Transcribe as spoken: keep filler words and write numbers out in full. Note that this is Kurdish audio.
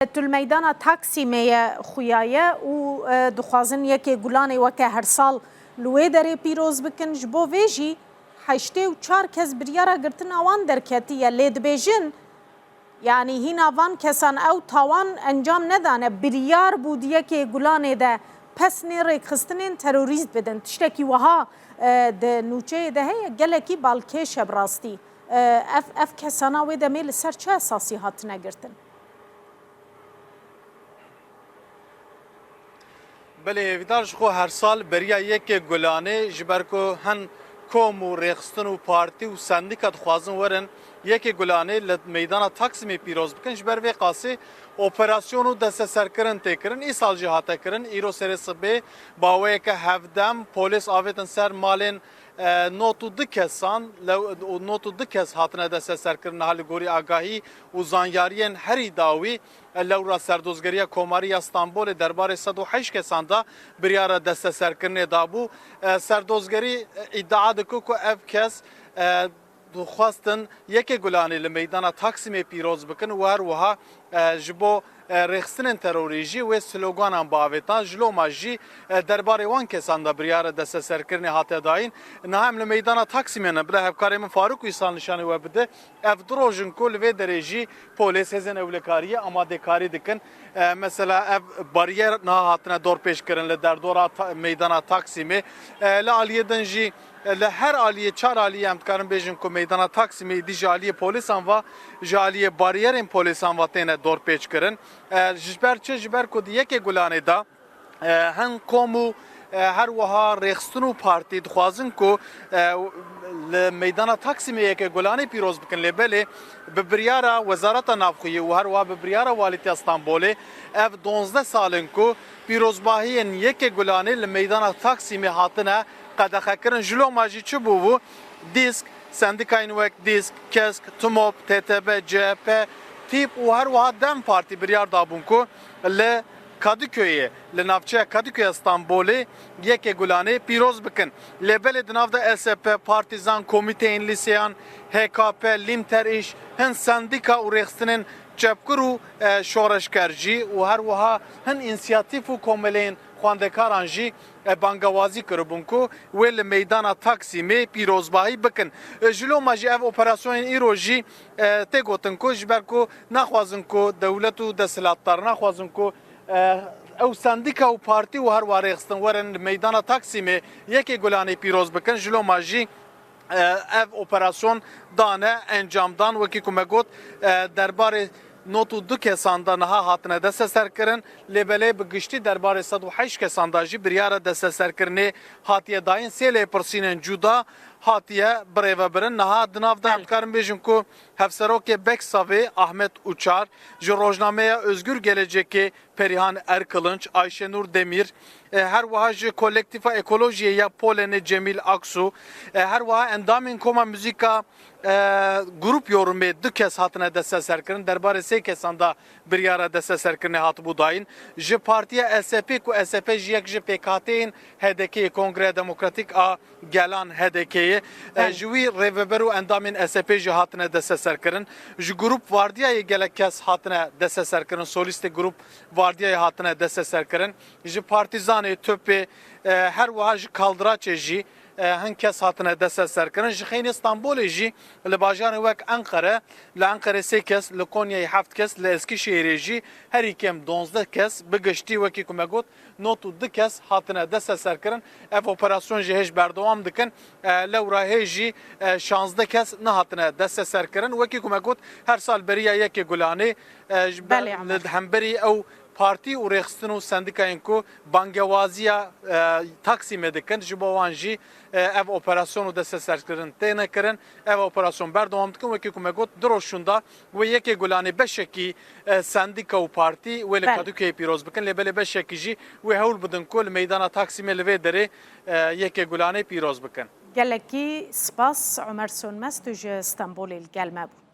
Tu li meydana Taksîmê ye xuya ye û, e, dixwazin yekê Gulanê weke her sal li wê derê pîroz bikin. Ji bo vê jî heştê û çar kes biryara girtina wan derketiye. Lê dibêjin, yanî hîna van kesan ew tawan encam nedane. Biryar bû di yekê Gulanê de pesnê rêkxistinên terorîst bidin. Tiştekî wiha, e, di nûçeyê de heye, gelekî balkêş e bi rastî. E, ev, ev kesana wê demê li ser çi esasî hatine girtin? Belê, Hêvîdar, ji xwe her sal beriya yekê Gulanê, ji ber ku hin kom û rêxistin û partî û sendîka dixwazin werin yekê Gulanê li meydana Taksîmê pîroz bikin, ji ber vê qasî operasyon û desteserkirin tê kirin. Îsal jî hate kirin. Îro serê sibê baweyeke hevdem polês avêtin ser malên, e, nod û du kesan, lew-, û nod û du kes hatine desteserkirin niha li gorî agahî û zanyariyên herî dawî. Lewra Serdozgeriya Komarî ya Stenbolê derbarê sed û heşt kesan de biryara desteserkirinê dabû. E, Serdozgerî, e, îdia dike ku ev kes, e, dixwestin yekê Gulanê li meydana Taksîmê pîroz bikin û her wiha, e, ji bo, e, rêxistinên terorî jî wê sloganan biavêtan. Ji loma jî, e, derbarê wan kesan de biryara desteserkirinê hate dayîn. Niha em li meydana Taksîmê ne. Bila hevkarê min Farûk Uysal nîşanî we bide. Ev du roj in ku li vê derê jî polês, hêzên ewlekariyê amadekarî dikin. E, mesela ev bariyer niha hatine dorpêçkirin li derdora ta-, meydana Taksîmê. E, li aliyê din jî, e, li her aliyê, çar aliyê em dikarin bêjin ku meydana Taksîmê êdî ji aliyê polîsan ve, ji aliyê bariyerên polîsan ve têne dorpêçkirin. E, ji ber çi? Ji ber ku di yekê Gulanê de, e, hin kom û, e, her wiha rêxistin û partî dixwazin ku, e, li meydana Taksîmê yekê Gulanê pîroz bikin. Lê belê bi biryara Wezareta Navxweyî û her wiha bi biryara Walîtiya Stenbolê ev donzdeh sal in ku pîrozbahiyên yekê Gulanê li meydana Taksîmê hatine qedexekirin. Ji loma jî çi bûbû? Dîsk, sendîkayên wek Dîsk, Kesk, TMOP, TTB, CHP, TÎP û her wiha DEM Partî biryar dabûn ku li Kadıköyê, li navçeya Kadıköyê Stenbolê yekê Gulanê pîroz bikin. Lê belê di nav de S P, Partîzan, Komîteyên Lîseyan, H K P, Lîmter Îş, hin sendîka û rêxistinên çepgir û, e, şoreşger jî û her wiha hin însiyatîf û komeleyên xwendekaran jî, e, bangewazî kiribûn ku wê li meydana Taksîmê pîrozbahî bikin. E, ji loma jî ev operasyonên îro jî, e, tê gotin ku ji ber ku naxwazin ku dewlet û desthilatdar naxwazin ku, e, ew sendîka û partî û her wiha rêxistin werin li meydana Taksîmê yekê Gulanê pîroz bikin. Ji loma jî, e, ev operasyon dane encamdan, wekî ku me got, e, derbarê nod û du kesan de niha hatine desteserkirin, lê belê bi giştî derbarê sed û heşt kesan de jî biryara desteserkirinê hatiye dayîn. Sê lêpirsînên cuda hatiye birêvebirin. Niha di nav de em Belê. dikarin bêjin ku Hevserokê BEKSAVê Ahmet Uçar, ji Rojnameya Özgür Gelecekê Perihan Erkılınç, Ayşenur Demir, e, her wiha ji Kolektîfa Ekolojiyê ya Polenê Cemîl Aksu, e, her wiha endamên Koma Muzîka, e, Grup Yorumê du kes hatine desteserkirin. Derbarê sê kesan de biryara desteserkirinê hatibû dayîn. Ji partiya S P ku S P jî yek ji pêkhateyên H D K'yê, Kongreya Demokratîk a Gelan, H D K'yê, e, Belê. ji wî rêveber û endamên S P jî hatine desteserkirin. Ji grup Vardiyayê gelek kes hatine desteserkirin. Solîstê grup Vardiyayê hatine desteserkirin. Ji Partîzanê, TUP'ê, e, her wiha ji Kaldıraçê jî, e, hin kes hatine desteserkirin. Ji xeynê Stenbolê jî li bajarên wek Enqere, li Enqerê sê kes, li Konyayê heft kes, li Eskişehîrê jî herî kêm donzdeh kes, bi giştî wekî ku me got, nod û du kes hatine desteserkirin. Ev operasyon jî hêj berdewam dikin. E, lewra hêj jî, e, şazdeh kes nehatine desteserkirin. Wekî ku me got, her sal beriya yekê Gulanê, e, ji ber Belê, Omer. li hemberî ew partî û rêxistin û sendîkayên ku bangewaziya, e, Taksîmê dikin, ji bo wan jî, e, ev operasyon û desteserkirin têne kirin. Ev operasyon berdewam dikin. Wekî ku me got, du roj şûnda wê yekê Gulanê beşekî, e, sendîka û partî wê li Belê. Kadîköyê pîroz bikin. Lê belê beşekî jî wê hewl bidin ku li meydana Taksîmê li vê derê, e, yekê Gulanê pîroz bikin. Gelekî spas Omer Sönmez, tu ji Stenbolê li gel me bû.